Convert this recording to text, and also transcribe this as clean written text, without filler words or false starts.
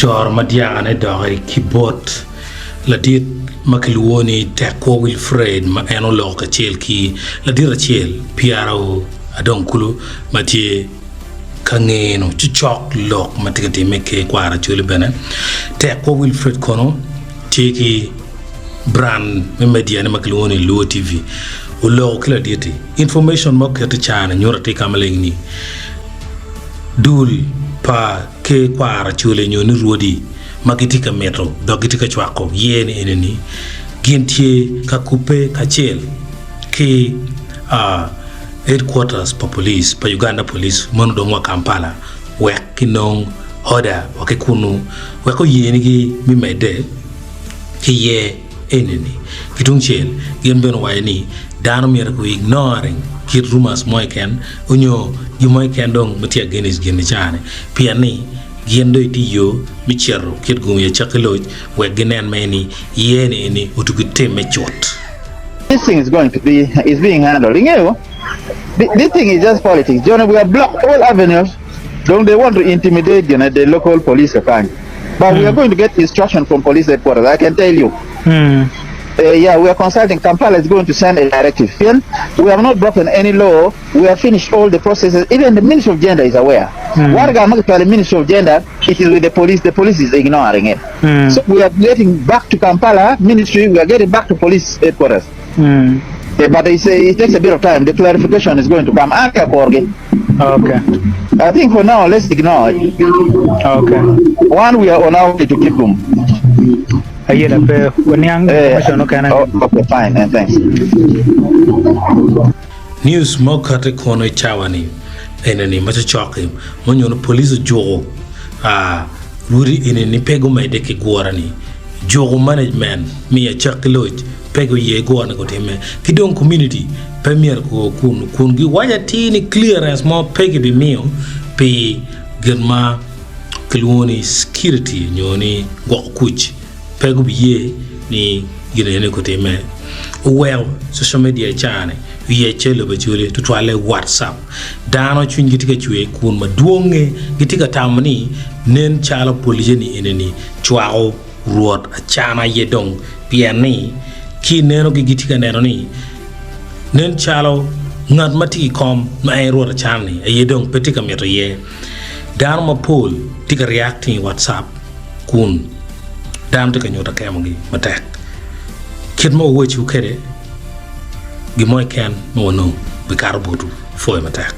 Coro ma dyakane doki ki bot ladit ma kilwongo ni Tekwo Wilfred ma en oloko kacel ki ladit acel PRO Adong Kulu ma tye ka ngeno cocok lok ma tye ka timme i ker kwaro Acholi bene. Tekwo Wilfred kono tye ki brand me media ne ma kilwongo ni Luo TV oloko ki ladit-ti. Information ma oket i caa-ni nyuto atir ka maleng ni dul pa ker kwaro Acholi nyo ni rwodi ma gitye ka mito dok gitye ka cwako ye ni eni-ni gin tye ka kubbe kacel ki headquarters pa police pa Uganda Police meno dong wa Kampala wek kinong order wa ki kunu wek oyenigi me medde ki ye eni-ni. Ki tungcel gin bene owaco ni dano myero gu ignoring kit rumors mo keken onyo gin mo keken dong ma tye against gin i caa-ni pien ni gin dong gitye i yo me cito kit gum i acakki loc wek ginen mere ni ye ni eni otugi timme cut. This thing is going to be is being handled ingeyo this thing is just politics joni we have blocked all avenues dong they want to intimidate gine the local police kakany but we are going to get instruction from police headquarters I can tell you uh, yeah we are consulting Kampala is going to send a directive pien we have not broken any law we have finished all the processes even the ministry of gender is aware waraga ma kicwalo i ministry of gender it is with the police the police is ignoring it so we are getting back to Kampala ministry we are getting back to police headquarters Eh, but it's, it takes a bit of time the clarification is going to come an ka korgi Okay. I think for now let's ignore it Okay. one we are on our way to Kitgum Ayela pe waniang eh, information okene. oh, okay fine eh, thanks News ma okati kono i cawa ni eni ni ma cocok-ki ma onyuto ni police ojuko rwodi eni ni pe gumedde ki gure ni juko management me acakki loc pe guye gure ni gutime ki dong community pe myero guo kunu kun giwaco atir ni clearance mo pe gibimiyo pi gin ma kilwongo ni security nyo ni gwoko kuc. Pe gubiye ni gin eni gutimme. Oweko social media i caa-ni oyecce i lobo Acholi, tutwalle WhatsApp. Dano cwinygi tye ka cwer kun madwonge gitye ka tamo ni nen calo police-ni eni-ni cwako Rwot Acana aye dong pien ni ki inenogi gitye ka neno ni nen calo ngat ma tye i kom ma en Rwot Acana-ni aye dong pe tye ka mito iye. Dano mapol tye ka reacting i WhatsApp. kun dano tye ka nyuto akemogi matek. Kit ma wawecciwu kwede, gin mo keken ma wanongo bikato botwu. Pwoyo matek.